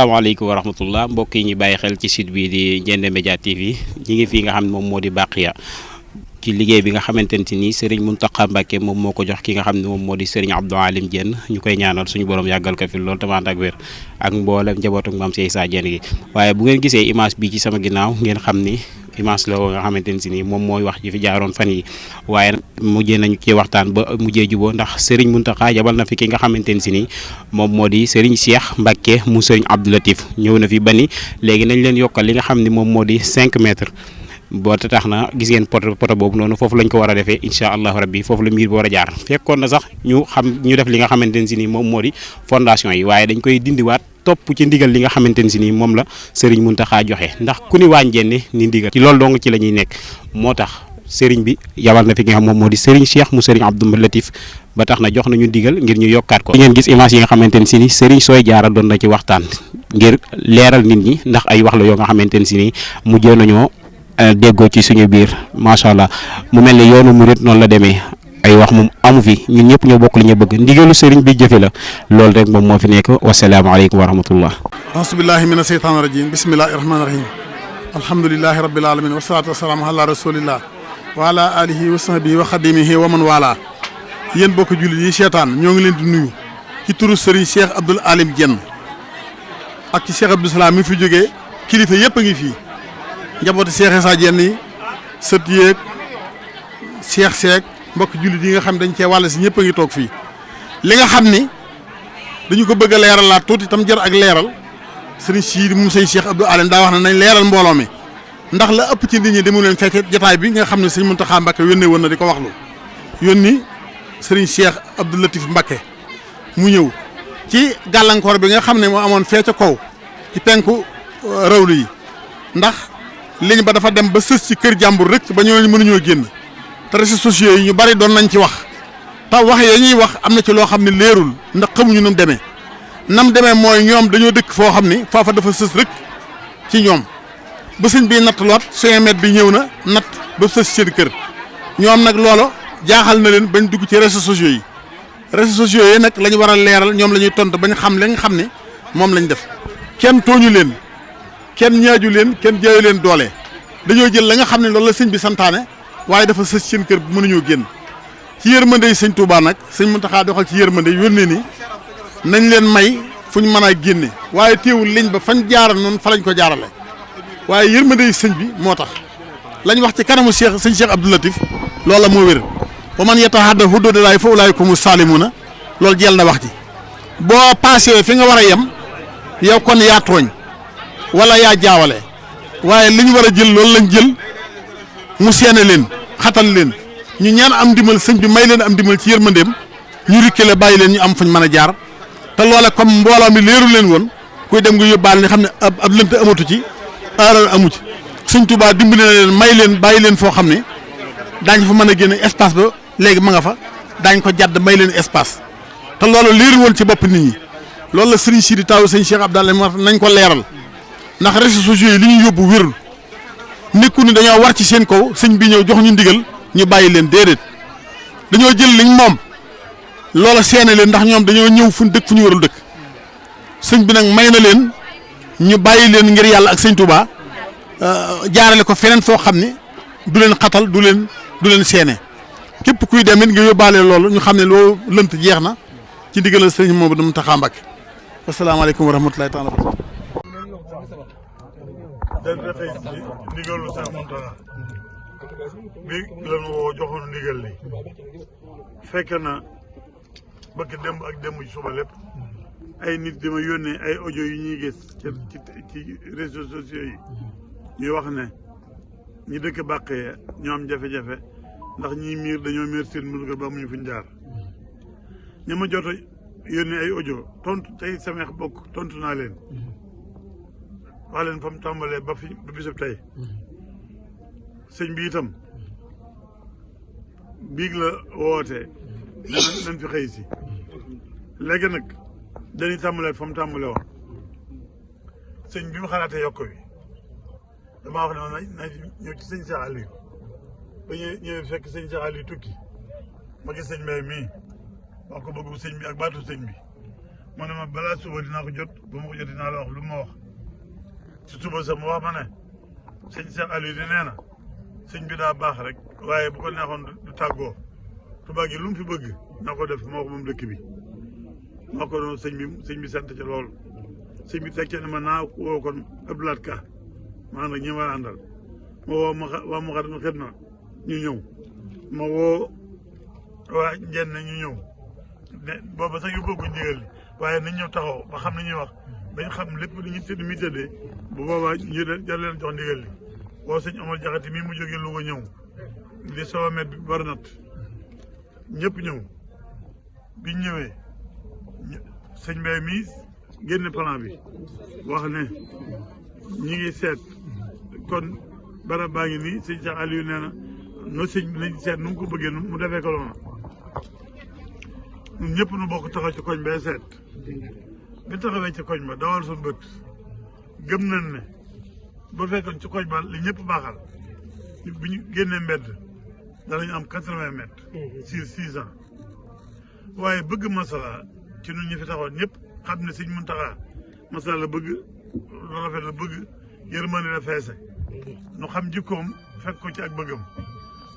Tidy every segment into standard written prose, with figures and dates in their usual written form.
asalaamaaleykum wa rahmatullah mbokk yi ñu bàyyi xel ci site bi di Ndiéndé Média TV ñi ngi fii nga xam ne moom moo di Bakhiya ci liggéey bi nga xamante ne ni Serigne Mountakha Mbacké moom moo ko jox ki nga xam ne moom moo di Serigne Abdou Alim Diène ñu koy ñaanal suñu borom yàggal ko fi loolu tamit ak wér ak mboolem njabootu maam Cheikh Issa Diène gi waaye bu ngeen gisee image bi ci sama ginnaaw ngeen xam ni image la nga xamante ne si ni moom mooy wax ji fi jaaroon fan yi waaye mujjee nañu ci waxtaan ba mujjee juboo ndax Serigne Mountakha yabal na fi ki nga xamante ne si ni moom moo di Serigne Cheikh Mbacké mu Serigne Abdou Latif ñëw na fi ba ni léegi nañ leen yokkal li nga xam ne moom moo di 5 mètres boo tax na gis ngeen poto boobu noonu foofu lañ ko war a defee incha allahu rabbi foofu la miir bi war a jaar fekkoon na sax ñu def li nga xamante ne si ni moom moo di fondation yi waaye dañ koy dindiwaat topp ci ndigal li nga xamante ne si ni moom la Serigne Mountakha joxe ndax ku ni waa Ndiéndé ni ndigal ci loolu dong ci la ñuy nekk moo tax Serigne bi yabal na fi nga xam moom moo di Serigne Cheikh mu Serigne Abdou Latif ba tax na jox nañu ndigal ngir ñu yokkaat ko. ngeen gis image yi nga xamante ne si ni Serigne Soy Diarra doon na ci waxtaan ngir leeral nit ñi ndax ay wax la yoo nga xamante ne si ni mujjee nañoo déggoo ci suñu biir macha allah mu mel ne yoonu murit noonu la demee ay wax moom amu fi ñun ñëpp ñoo bokk li ñu bëgg ndigalu sëriñ bi jëfe la loolu rek moom moo fi nekk wasalaamaaleykum wa rahmatullah. asubillahi mina seytaani rajim bismillahi rahmaani rahim alhamdulilahi rabbil alamin wasalaatu wasalaamu ala rasulillah wa ala alihi wa sahbihi wa xadimihi wa man wala yéen bokk jullit yi seetaan ñoo ngi leen di nuyu ci turu sëriñ Cheikh Abdou Alim Diène ak ci Cheikh Abdou Salam mi fi jógee kilifa yëpp a ngi fii njabooti Cheikh Issa Diène yi sët yeeg Cheikh Seck mbokk jullit yi nga xam dañ cee wàll si ñëpp a ngi toog fii li nga xam ni dañu ko bëgg a leeralaat tuuti tam jar ak leeral sëriñ Sidi mu sëñ Cheikh Abdou Alim daa wax ne nañ leeral mbooloo mi ndax la ëpp ci nit ñi demu leen fekk jotaay bi nga xam ne sëñ Mountakha Mbacké yónnee woon na di ko waxlu yónni sëriñ Cheikh Abdou Latif Mbacké mu ñëw ci gàllankoor bi nga xam ne moo amoon fee ca kaw ci penku rawlu yi ndax liñ ba dafa dem ba sës ci kër jàmbur rek ba ñooñu mënuñoo génn te réseaux sociaux yi ñu bari doon nañ ci wax te wax ya ñuy wax am na ci loo xam ne leerul ndax xamuñu nu mu demee nam demee mooy ñoom dañoo dëkk foo xam ni foofa dafa sës rek ci ñoom ba sëñ bi natt loot 5 mètres bi ñëw na natt ba sës seen kër ñoom nag loolo jaaxal na leen bañ dugg ci réseaux sociaux yi réseaux sociaux yi nag la ñu war a leeral ñoom la ñuy tontu bañ xam li nga xam ne moom lañ def kenn tooñu leen kenn ñaaju leen kenn jaayu leen doole dañoo jël la nga xam ne loolu la sëñ bi santaane waaye dafa sës seen kër bu mënuñoo génn ci yërmande yi sëñ Touba nag sëñ Mountakha doxal ci yërmande yónnee ni nañ leen may fu ñu mën a génne waaye teewul liñ ba fañ jaaral noonu fa lañ ko jaarale waaye yërmande yi sëñ bi moo tax lañ wax ci kanamu Cheikh sëñ Cheikh Abdou Latif loola moo wér wa man yata'adda huduudallaahi fa ulaaika humu saalimuuna loolu jël na wax ji boo paasee fi nga war a yem yow kon yaa tooñ wala yaa jaawale waaye li ñu war a jël loolu lañ jël mu seene leen xatal leen ñu ñaan am dimbal sëñ bi may leen am dimbal ci yërmandeem ñu rikkale bàyyi leen ñu am fuñ mën a jaar te loola comme mbooloo mi leeru leen woon kuy dem nga yóbbaale ni xam ne ab lënt amatu ci aaral amu ci sëñ Tuubaa dimbali na leen may leen bàyyi leen foo xam ne daañ fa mën a génne espace ba léegi ma nga fa daañ ko jàdd may leen espace te loola leeru woon ci bopp nit ñi loolu la sëriñ Sidi taw sëñ Cheikh Abdou Alim nañ ko leeral ndax réseaux sociaux yi li ñu yóbbu wérul nekku ni dañoo war ci seen kaw sëñ bi ñëw jox ñu ndigal ñu bàyyi leen déedéet dañoo jël liñ moom loola seene leen ndax ñoom dañoo ñëw fu dëkk fu ñu warul dëkk sëñ bi nag may na leen ñu bàyyi leen ngir yàlla ak sëñ Touba jaarale ko feneen foo xam ne du leen xatal du leen seene képp kuy dem it nga yóbbaale loolu ñu xam ne loo lënt jeex na ci ndigalal sëñ Mouhamadou Mountakha Mbacké asalaamaaleykum wa rahmatulahi taala dañ dafay ndigalu Cheikh Mountakha bi lan woo joxoon ndigal li fekk na bëgg démb ak démb ci suba lépp ay nit dama yónnee ay audio yu ñuy gis ci réseaux sociaux yi ñuy wax ne ñi dëkk Bakhiya ñoo am jafe-jafe ndax ñii miir dañoo miir seen murga ba amuñu fuñ jaar ñi ma jot a yónnee ay audio tontu tey sameex bokk tontu naa leen wax leen fa mu tàmbalee ba bisub tey sëñ bi itam biig la woote nañ fi xëy si léegi nag dañuy tàmbalee fa mu tàmbalee woon sëñ bi mu xalaatee yokk bi damaa wax ne na ñëw ci sëñ Cheikh Aliou ba ñëwee fekk sëñ Cheikh Aliou tukki ma gis sëñ Mbaye mii wax ko bëggu sëñ bi ak baatu sëñ bi mu ne ma balaa suba dinaa ko jot ba ma ko jot dinaa la wax lu ma wax ci suba sax mu wax ma ne sëñ Cheikh Aliou di nee na sëñ bi daa baax rek waaye bu ko neexoon du tàggoo tubaab gi lu mu fi bëgg na ko def moo ko moom dëkk bi moo ko doon sëñ bi sant ca loolu sëñ bi tekkee ne ma naa woo kon Abdoulaye Ka maa nag ñi war a àndal ma woo waa Moukhaddamatoul Khidma ñu ñëw ma woo waa Njenn ñu ñëw ne booba sax yóbbooguñ ndigal li waaye nañ ñëw taxaw ba xam ne ñuy wax bañ xam lépp dañuy tëdd mi tëddee bu boobaa ñu jar leen jox ndigal li woo sëñ Omar Jaxate mii mu jógee Louga ñëw di sawamet bi bari nat ñëpp ñëw biñ ñëwee sëñ Mbaye mii génn plan bi wax ne ñi ngi seet kon barab baa ngi nii sëñ Cheikh Aliou nee na no sëñ bi lañ seet nu mu ko bëggee mu defee ko loona ñun ñëpp nu bokk taxaw ci koñ bee seet bi taxawee ci koñ ba dawal suñu bët gëm nañ ne ba fekkoon ci koñ ba li ñëpp baaxal bi ñu génnee mbedd danañu am 80 mètres sur 6 ans waaye bëgg masala ci ñun ñi fi taxawoon ñëpp xam ne sëñ Muntaxa masala la bëgg lu rafet la bëgg yërmande la feese nu xam jikkoom fekk ko ci ak bëggam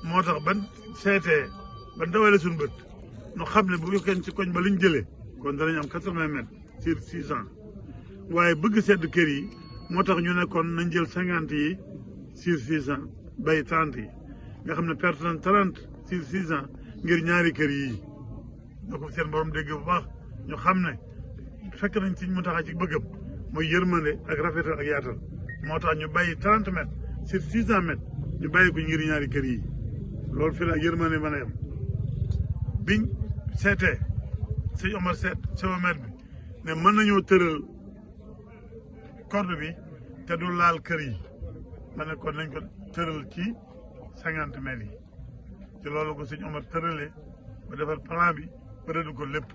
moo tax ban seetee ban dawalee suñu bët nu xam ne bu fekkee ci koñ ba liñ jëlee kon danañ am 80 mètres sur 6 ans waaye bëgg sedd kër yi moo tax ñu ne kon nañ jël 50 yi sur 6 ans bay 30 yi nga xam ne perte nañ 30 sur 6 ans ngir ñaari kër yii da ko seen borom dégg bu baax ñu xam ne fekk nañ Sëñ Muntaxa ci bëggam mooy yërmande ak rafetal ak yaatal moo tax ñu bàyyi 30 mètres sur 600 mètres ñu bàyyi ko ngir ñaari kër yi loolu fii la ak yërmande mën a yem biñ seetee sëñ Omar seet sewomètre bi ne mën nañoo tëral corde bi te du laal kër yi ma ne kon nañ ko tëral ci 50 mètres yi ci loolu ko sëñ Omar tëralee ba defar plan bi ba rëdd ko lépp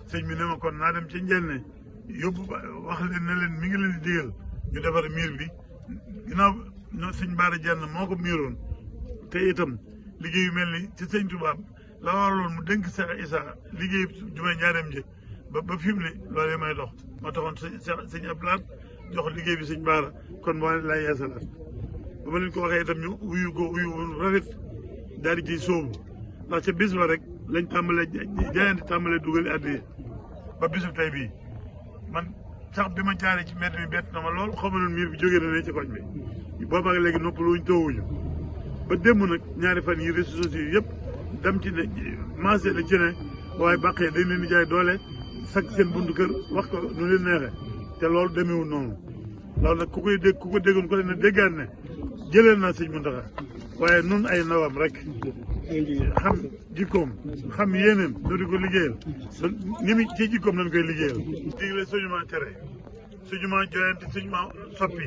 sëñ bi ne ma kon naa dem ci njenne yóbbu wax leen ne leen mi ngi leen di digal ñu defar miir bi ginnaaw sëñ Baara Jenn moo ko miiroon te itam liggéey yu mel ni ci sëñ Tuubaa la waraloon mu dénk Seex Isa liggéey jumay njaareem ji ba fi mu ne loolu may dox moo taxoon sëñ Ablaat jox liggéey bi sëñ Baara kon moo lay yeesalaat ba ma leen ko waxee itam ñu wuyu ko wuyu rafet daal di ciy sóobu ndax ca bis ba rek lañ tàmbalee jaayante tàmbalee dugal addiya ba bisu tey bii man sax bi ma jaaree ci mbedd mi bett na ma lool xaw ma noonu miir bi jógee na ne ci koñ bi boobaag léegi noppaluñ toowuñu ba démb nag ñaari fan yi réseaux sociaux yi yëpp dem ci ne mancé la ci ne waaye bàqee dañ leen di jaay doole sakk seen buntu kër wax ko nu leen neexee te loolu demeewul noonu loolu nag ku ko déggoon ko ne déggaan ne jëlee naa Sëñ Muntaxa waaye nun ay nawam rek xam jikkoom xam yéeneen nu di ko liggéeyal ni mu ci jikkoom nañ koy liggéeyal digle suñu ma tere suñu ma joyante suñu ma soppi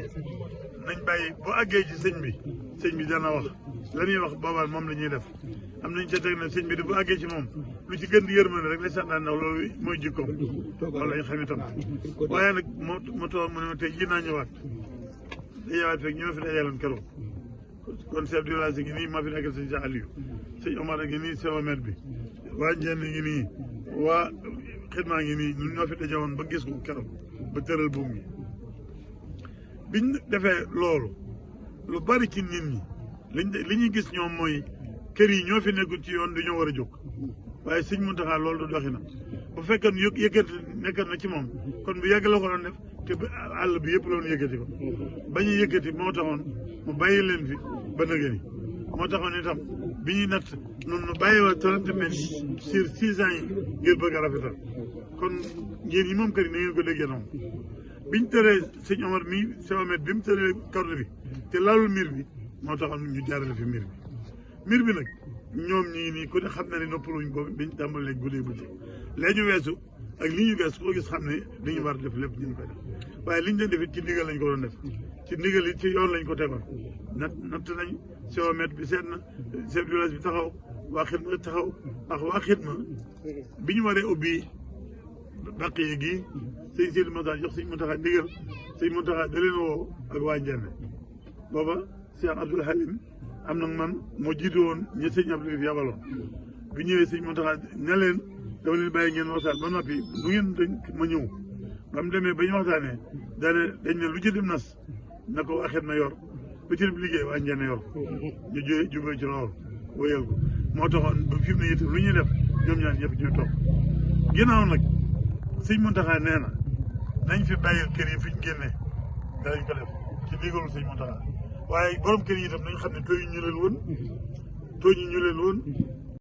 nañ bàyyi bu àggee ci sëñ bi dana wax la ñuy wax boobaa moom la ñuy def am nañ ca teg ne sëñ bi di bu àggee ci moom lu ci gën di yërmande rek la santaan ndax loolu mooy jikkoom loolu lañ xam itam waaye nag moo tax mu ne ma tey ji naa ñëwaat dañëwaat fekk ñoo fi dajaloon keroog kon chef de village ngi nii maa fi nekkal sëñ Cheikh Aliou sëñ Omar ngi nii sewomètre bi waa Njenn ngi nii waa Xidma ngi nii ñun ñoo fi dajewoon ba gis ko keroog ba tëral buum gi biñ defee loolu lu bari ci nit ñi li ñuy gis ñoom mooy kër yi ñoo fi nekkul ci yoon dañoo war a jóg waaye Sëñ Muntaxa loolu du doxinam bu fekkee ne yëkkati nekkat na ci moom kon bu yàgg la ko doon def te àll bi yëpp la woon yëkkati ko ba ñuy yëkkati moo taxoon mu bàyyi leen fi ba nëgëni moo taxoon itam bi ñuy natt noonu nu bàyyi wa 30 mètres sur 6 ans yi ngir bëgg a rafetal kon ngeen yi moom kër yi na ngeen ko déggee noonu biñ tëree sëñ Omar mii sewomètre bi mu tëree corde bi te laalul miir bi moo taxoon ñu jaarale fi miir bi nag ñoom ñii nii ku ne xam na ne noppaluñ ko biñ tàmbalee guddee bu ci léegi ñu weesu ak li ñu weesu koo gis xam ne li ñu war a def lépp ñu ngi koy def waaye liñ leen def it ci ndigal lañ ko doon def ci ndigal yi ci yoon lañ ko tegoon natt nañ sewomètre bi seet na chef de village bi taxaw waa Xidma taxaw ndax waa Xidma bi ñu waree ubbi bàq yi gii sëñ Sidi Moussa jox sëñ Muntaxa ndigal sëñ Muntaxa da leen woo ak waa Njenn booba Cheikh Abdoul Halim am na man moo jiitu woon ñi sëñ Abdou yabaloon bi ñëwee sëñ Muntaxa ne leen dama leen bàyyi ngeen waxtaan ba noppi lu ngeen dañ ma ñëw ba mu demee ba ñu waxtaanee dañ ne lu ci dem nas na ko waxet na yor lu ci dem liggéey waa njëriñ yor ñu jubee ci loolu wéyal ko moo taxoon ba fi mu ne itam lu ñuy def ñoom ñaar ñëpp ñuy toog ginnaaw nag sëñ Muntaxa nee na nañ fi bàyyi kër yi fi ñu génnee danañ ko def ci ndigalu sëñ Muntaxa waaye borom kër yi itam nañ xam ne tooñu ñu leen woon